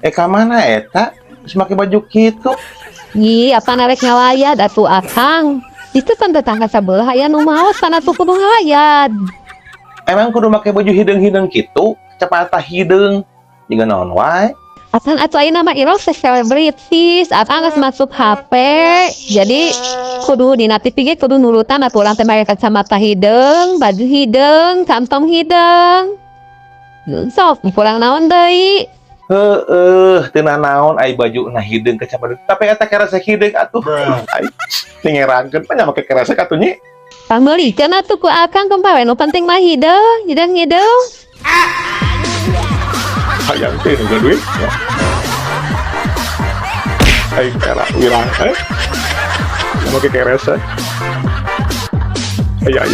Eh, ka mana eta? Terus make baju kitu. Ih, apa arek ngalayat atuh, Akang. Itu kan tetangga sebelah aya nu maot, sana tuh kudu ngalayat. Emang kudu make baju hideung-hideung kitu? Kacamata hideung. Jiga naon wae. Apan atuh ayeuna mah irong selebritis, Akang geus masuk HP. Jadi kudu dina TV ge kudu nurutan atuh urang teh make kacamata hideung, baju hideung, kantong hideung. Sok, kurang naon deui? Heeh, teu naon ai baju nah hideung, kacamata. Tapi eta keresek hideung atuh. Ai ningerangkeun mah make keresek atuh, Nyi. Pangmeulikeun atuh ku Akang kemarin, nu penting mah hideung, hideung hideung. Hayang teh nu duit. Ya. Ai era wirang eh. Make keresek. Aya.